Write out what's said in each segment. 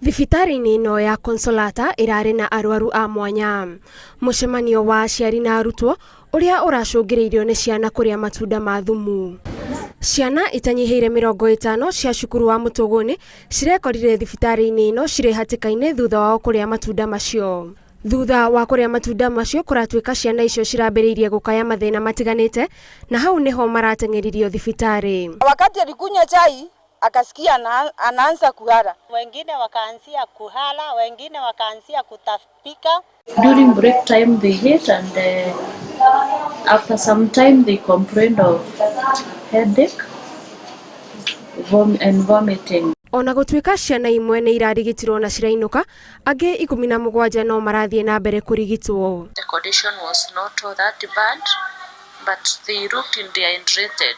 Thibitarĩ-inĩ ĩno ya Consolata ĩrarĩ na arwaru a mwanya. Mũcemanio wa aciari na arutwo ũrĩa ũracũngĩrĩirio nĩ ciana kũrĩa matunda ma thumu. Ciana itanyihĩire 50 cia cukuru wa Mũtũgũnĩ cirekorire thibitarĩ-inĩ ĩno cirĩ hatĩka-inĩ thutha wao kũrĩa matunda macio. Thutha wa kũrĩa matunda macio kũratuĩka ciana icio cirambĩrĩirie gũkaya mathĩna matiganĩte na hau nĩho marateng'eririo thibitarĩ. Wakati alikunywa chai akasikia anaanza kuhara. Wengine wakaanzia kuhara, wengine wakaanzia kutapika. During break time they ate and after some time they complained of headache and vomiting. Ona gũtuĩka ciana imwe nĩ irarigitirwo na cirainũka, angĩ 17 no marathiĩ na mbere kũrigitwo. The condition was not all that bad, but they looked dehydrated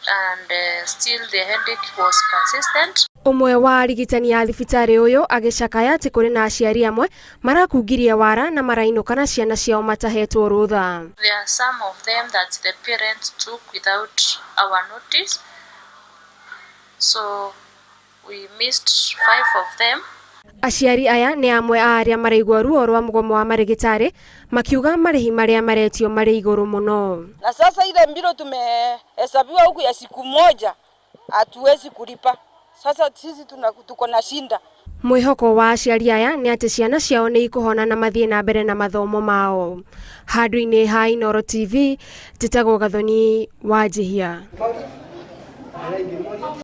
and still the headache was persistent. Ũmwe wa arigitani a thibitarĩ ũyũ agĩcakaya atĩ kũrĩ na aciari amwe marakungirie wara na marainũka na ciana ciao matahetwo rũtha. There are some of them that the parents took without our notice, so we missed 5 of them. Aciari aya nĩ amwe a arĩa maraigua ruo rwa mũgomo wa marĩgĩtarĩ makiuga marĩhi marĩa maretio marĩ igũrũ mũno. Na sasa ile mbilo tumehesabiwa huku ya siku moja hatuwezi kulipa. Sasa sisi tuko na shinda. Mwĩhoko wa aciari aya nĩ atĩ ciana ciao nĩ ikũhona na mathiĩ na mbere na mathomo mao. Handũ-inĩ ha Inooro TV, njĩtagwo Gathoni Wanjihia.